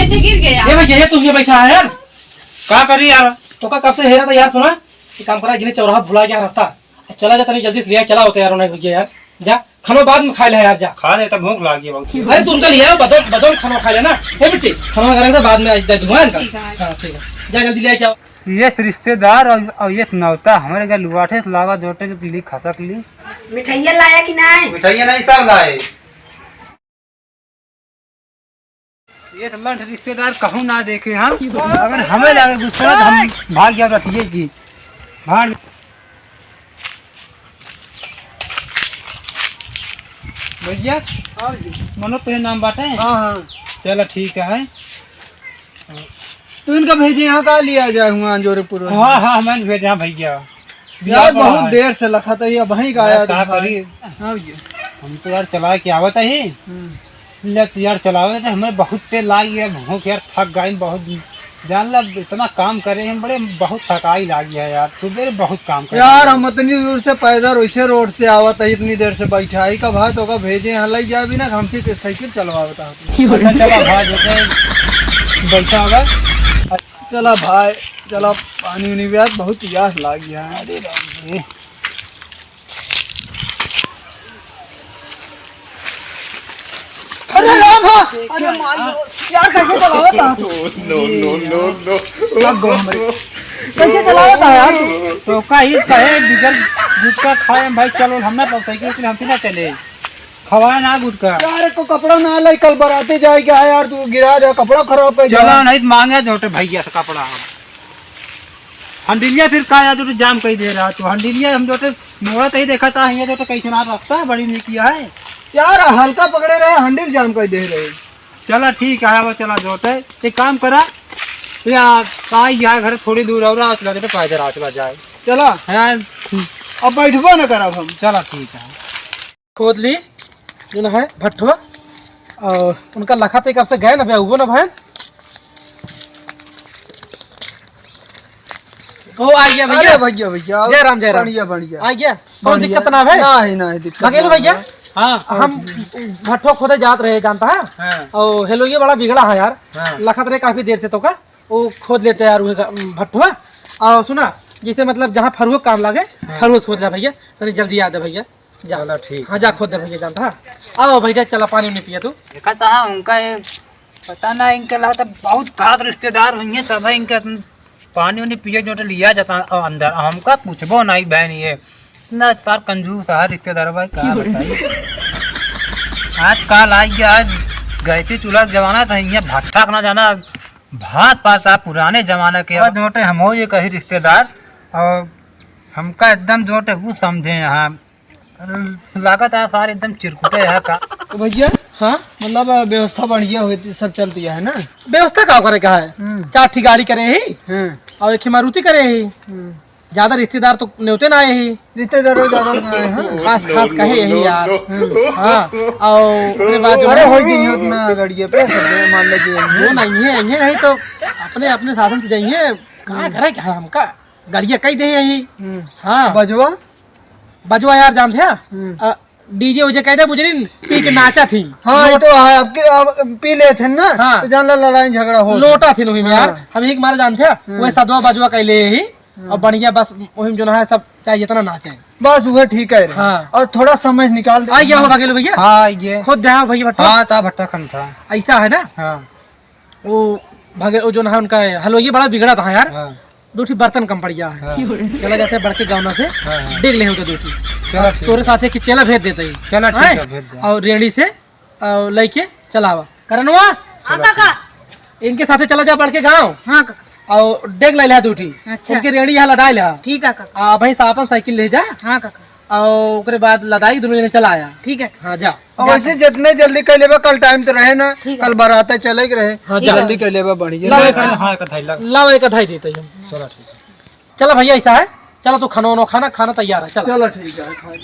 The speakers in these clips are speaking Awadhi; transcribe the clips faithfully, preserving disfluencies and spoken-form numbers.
गिर गया। ए भैया, ये तू ये बैठा है यार। का करी यार? तो का कब से हेरा था यार, सुना? ये काम करा, जिन्हें चौराहा भुला गया रास्ता। चला जा, तनी जल्दी से लिया, चला होता यार, उन्हें भैया यार। जा, खानो बाद में खा ले यार, जा। खा ले, तब भूख लागी बहुत। अरे, तू उनका लिया, बदल, बदल खानो खा लेना। ए बेटी, खानो वगैरह तो बाद में दे दूंगा इनका। ठीक है। हाँ, ठीक है। जा, जल्दी ले जाओ। ये रिश्तेदार और, और ये सुनावता, हमारे घर लुआठे से लावा जोटे जो पीली खसक ली। मिठाइयाँ लाया कि नहीं? मिठाइयाँ नहीं, सब लाए। ये तो लंठ रिश्तेदार कहूँ ना देखे हम। अगर हमें लागे गुस्सा तो हम भाग गया रतिये की। भाग। भैया, हाँ जी। मनोज तोहे नाम बाटे? हाँ, हाँ। चलो ठीक है। तू इनका भेजे यहाँ का लिया जाए हुआ अंजोरेपुर? हाँ, हाँ, मैंने भेजा भैया। यार, बहुत देर से लखा था, ये वहीं का आया का था। करी? हाँ भैया। हम तो यार चला के आवत ही। हम्म। ले तू यार चलावे ना, हमें बहुत तेल लाग गया, भूख यार थक गए बहुत। जान ला इतना काम करे हैं बड़े, बहुत थकाई लागी है यार, सुबह बहुत काम करे यार। हम इतनी दूर से पैदल वैसे रोड से आवत है, इतनी देर से बैठा है, कब है तो का भेजे यहाँ ले जाए भी ना, हमसे के साइकिल चलवावता है। अच्छा चला भाई, जो बैठा होगा। चला भाई, चला पानी उनी भी आज बहुत प्यास लागी है। अरे राम रे। अरे राम, हाँ। अरे माई, यार कैसे चलावत है तू? No, no, no, no। लग गो हमरे। कैसे चलावत है यार तू? तो का ही कहे बिगर गुटखा खाए हम भाई, चलो हम ना पाऊ साइकिल, इसलिए हम ना चले। खवाए ना गुटखा। यार को कपड़ा ना लाई, कल बराते जाए क्या है यार, तू गिरा दे, कपड़ा खराब कर दिया। चलो नहीं तो मांगे छोटे भैया से कपड़ा हम। हंडिलिया फिर का यार, जो जाम कई दे रहा तू। हंडिलिया हम जोटे मोड़ा तही देखा था, ये जोटे कैसे ना रखता है, बड़ी नहीं किया है। यार, हल्का पकड़े रहे, हंडिल जाम कई दे रहे। चला ठीक है, वो चला जोटे। एक काम करा, या का यहाँ घर थोड़ी दूर और रहा, चला जोटे पैदल आ, चला जाए। चला। हाँ। अब बैठबो न करब हम। चला ठीक है। खोद ली, जो ना है भट्ठो, और उनका लखा ते कब से गए ना बे, उबो ना भैन। ओ, आ गया भैया। अरे भैया, भैया, जय राम, जय राम। बढ़िया, बढ़िया। आ गया? बहुत बढ़िया। दिक्कत ना है? नहीं, नहीं, दिक्कत भगेलू ना भैया? है। हाँ। हम भट्ठो खोदे जात रहे, जानता है? हाँ। और हेलो, ये बड़ा बिगड़ा है यार। हाँ। लखत रहे काफी देर से तो का, वो खोद लेते हैं यार, उहे का, भट्ठो। और सुना, जैसे मतलब जहाँ फरुओ काम लागे, हाँ। फरुओ से खोद ले भैया, तनी जल्दी आ दे भैया। जा। चला, ठीक। हाँ, जा खोद दे भैया, जानता है। आओ भैया, चला पानी उनी पिया तू। देखा था उनका ये, पता ना इनके लगा तो बहुत खास रिश्तेदार हुई हैं, तब है इनके पानी उनी पिए जो तो लिया जाता अंदर। हमका पूछबो नहीं बहन, ये इतना सार कंजूस है रिश्तेदार भाई, का बताई। आज काल आ गया, आज गैसी चूल्हा के जमाना था, ये भट्ठा का ना जाना, भात पात साहब पुराने जमाना के। अब जोटे हम हो ये कही रिश्तेदार, और हमका एकदम जोटे वो समझे यहाँ, लागत है सारे एकदम चिरकुटे है का। तो भैया, हाँ? मतलब, व्यवस्था बढ़िया हुई थी, सब चलती है ना? व्यवस्था का करे का है? हम्म। चार ठी गाड़ी करे ही, हम्म। और एक ही मारुति करे ही। हम्म। ज्यादा रिश्तेदार तो नेवते ना आए ही। रिश्तेदार ज्यादा ना आए, हाँ? खास, खास कहे यही यार। हम्म। हाँ, और ओकरे बाद जो अरे, है हो जी, उतना गाड़िया पे सब मान लीजिए। वो नहीं है, ये नहीं तो अपने, अपने साधन से जाइए। कहाँ करे क्या हमका? गाड़िया कई दे यही। हम्म। हाँ। बजवा? बजवा यार, जानते हैं? हम्म। अ, DJ उजे कह दे, बुजरिन पी के नाचा थी। हाँ, ये लोट- तो है, आपके, आप पी ले थे ना, हाँ। तो जान ला लड़ाई झगड़ा हो। लोटा थी वही में यार, हाँ। हम एक मारे जानते हैं, हम्म। वही सदवा बजवा कह ले ही, हम्म। और बढ़िया बस वही में जो ना है सब चाहे जितना नाचे। बस वह ठीक है रे। हाँ। और थोड़ा समय निकाल दे। आ गया हो बघेलू भैया? हाँ, ये। खुद दे भैया भट्टा। हाँ, ता भट्टा खन था। ऐसा है ना? हाँ। वो भगे-, वो जो ना उनका है, हलवाई बड़ा बिगड़ा था यार। हाँ। दो ठी बर्तन कम पड़ गया है। हाँ। चला जाते हैं बड़के गाँव ना से, हाँ, हाँ। देख ले होते दो ठी। चला ठीक तोरे है। साथे कि चेला भेज देते ही। चला ठीक हैं? है, भेज दे। और रेड़ी से, और लेके चलावा। करनवा? हाँ, काका। इनके साथे चला जा बड़के गाँव। हाँ, काका। और डेग ले लिहा दो ठी। अच्छा। उनके रेड़ी यहाँ लदाई लिहा। ठीक है, काका। आ, भाई साहब साइकिल ले जा। हाँ, काका। और ओकरे बाद लदाई दोनों जने चला आया। ठीक है। हाँ, जा। और जा। वैसे जितने जल्दी कर लेबा, कल टाइम तो रहे ना, ठीक है। कल बारात चले के रहे, हाँ, जा। जल्दी कर लेबा, बढ़िया। लाओ एक, हाँ, एक अधाई लग। लाओ एक अधाई देते ही हम। चलो, ठीक है। चलो भैया, ऐसा है, चलो तू खाना वाना, खाना, खाना तैयार है, चलो। चलो, ठीक है, खा ली।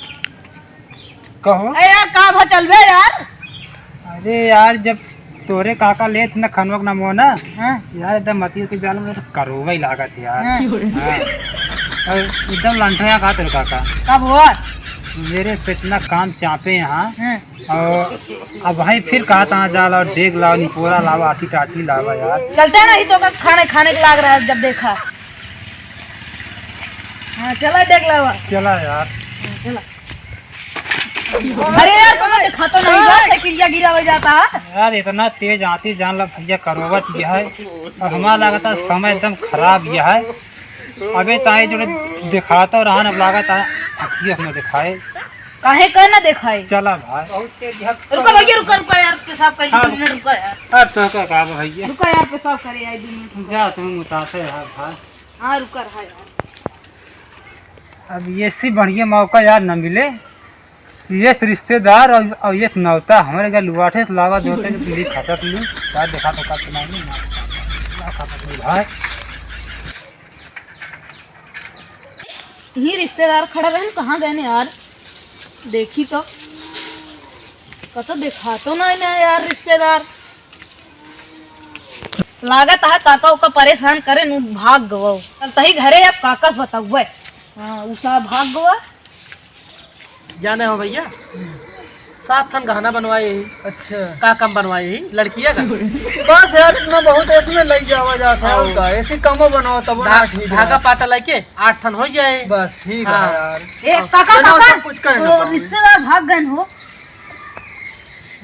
कहो। ए यार, का भा चलबे यार? अरे यार, जब तोरे काका लेत न खनवा के नमवा ना, हाँ। यार, एकदम मती तो जान में तो करोवा ही लागत है यार। हाँ। हाँ। और एकदम लंठया का तोरे काका। कब हुआ? मेरे से इतना काम चापे यहाँ। हाँ। और अब भाई फिर कहा था, जा लाओ, डेग लाओ, निपोरा लाओ, आठी टाठी लाओ यार। चलते हैं, नहीं तो का खाने, खाने के लाग रहा है जब देखा। हाँ, चला डेग लावा। चला यार। हाँ, चला। अरे यार, तुमको दिखा तो नहीं बा, साइकिलिया गिरा हो जाता है। यार, इतना तेज आती जान ला भैया, करोवत यह है। और हमारा लागत है समय एकदम खराब यह है। अबे ताई जोड़े दिखाता रहा न, अब लागत है अखिया न दिखाए। काहे का ना दिखाए? चला भाई। बहुत तेज है। रुका भैया, रुका, रुका यार, पेशाब कर हाँ। दो मिनट, रुका यार। अब तो का, का भैया? रुका यार, पेशाब करे आई दो मिनट। जा तुम उतासे यार भाई। हाँ, रुका रहा यार। अब ये सी बढ़िया मौका यार न मिले। ये रिश्तेदार और, और ये नौता हमारे घर लुआठे से लावा जोते के पीली खसक ली। क्या देखा तो का सुनाई नहीं, ना खसक ली भाई। यही रिश्तेदार खड़ा रहन, कहाँ गए ने यार? देखी तो, कतो देखा तो नहीं ना यार रिश्तेदार। लागत है काका ओका परेशान करे नु भाग गवो। चलता ही घरे अब काका से बताउबे। हाँ, उ साहब भाग गवा। जाने हो भैया, सात ठन गहना बनवाए ही। अच्छा। का काम बनवाए ही? लड़किया का? बस यार, इतना बहुत एक में लग जावा जात है, और का? ऐसी कमो बनाओ तब ना धा-, ठीक है। धागा पाटा लेके आठ ठन हो जाए। बस ठीक हाँ। है यार। ए, काका, चलो, काका, सब कुछ कर वो लेता हूँ। रिश्तेदार भाग गए हो।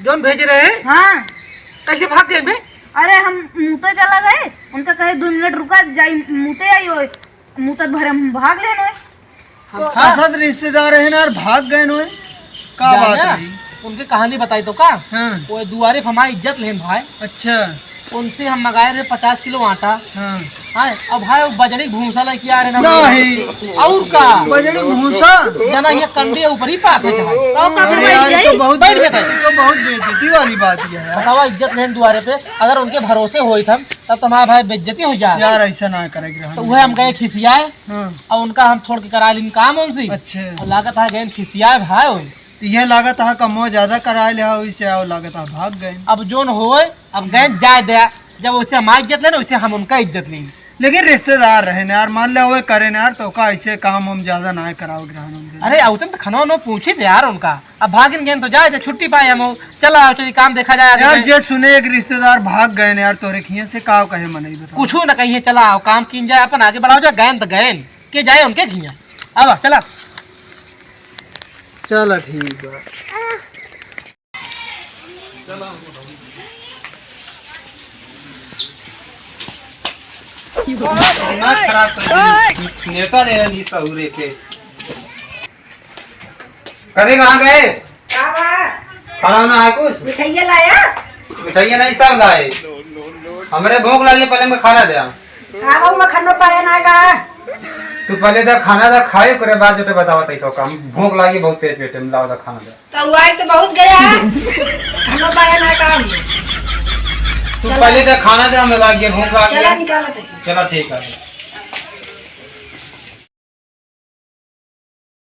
जौन भेजे रहे? हाँ। कैसे भाग गए बे? अरे, हम मुते चला गए, उनका कहे, "दो मिनट रुका, जाई मुते आई होय।" मुतत भरे हम भाग लेन होय। हम हाँ। फंसत रिश्तेदार है ना, और भाग गए होय। का बात जाना? रही? उनके कहानी बताई तो का? हाँ। वो दुआरे पे हमारी इज्जत लेन भाई। अच्छा। उनसे हम मंगाए रहे पचास किलो आटा। हाँ। हाँ, अब भाई वो बजड़ी भूसा लेके आ रहे ना। नहीं। और का? बजड़ी भूसा? जना ये कंडे ऊपर ही पात है जहाँ। तो का अरे करवाई यार, ये तो जाई? बहुत बैठ बे-, बेइज्जती। ये तो बहुत बेइज्जती वाली बात ये है। बतावा, इज्जत लेन दुआरे पे, अगर उनके भरोसे होई था, तब तो हमारा भाई बेइज्जती हो जाए। यार, ऐसा ना करे ग्रहण तो वह हम गए खिसियाए। हाँ। और उनका हम छोड़ के करा लीन काम उनसे। अच्छा। और लागत है गए खिसियाए भाई होई। तो ये लागत है कमो ज्यादा करा लिया, वैसे आओ लागत है भाग गए। अब जोन होए, अब गए जाए दे, जब वैसे हमारी इज्जत लेना, वैसे हम उनका इज्जत लेंगे। लेकिन रिश्तेदार रहे ना यार, मान ले वो करे ना यार, तो का ऐसे काम हम ज्यादा ना कराओ ग्रहण हम। अरे, आउतन तो खाना वाना पूछी थे यार उनका। अब भागिन गए तो जाए, छुट्टी पाए हम। चला, चलिए काम देखा जाए आगे यार। जे सुने एक रिश्तेदार भाग गए ना यार, तोरे खिया से का कहे मनई बताओ। कुछ ना कहिए, चला आओ, काम कीन जाए, अपन आगे बढ़ाओ जाए, गए तो गए, के जाए उनके खिया। अब चला। चला ठीक बा। दिमाग खराब कर दी। नेता ले ली सहूरे पे। कभी कहाँ गए? का बा? खाना वाना है कुछ? मिठाइया लाया? मिठाइया नहीं, सब लाए। हमरे भूख लगी, पहले मैं खाना दे। का बा, मखनो पाया ना का? तू पहले दे खाना दे, खाए, ओकरे बाद जो ते बतावा तई तो काम। भूख लगी बहुत तेज पेट में, लाओ दे खाना दे। तो वो आई तो बहुत गया। खाना पाया ना काम। तू चला। पहले दे खाना दे, हमें लाग गया, भूख लाग चला गया। निकालते हैं। चला ठीक है।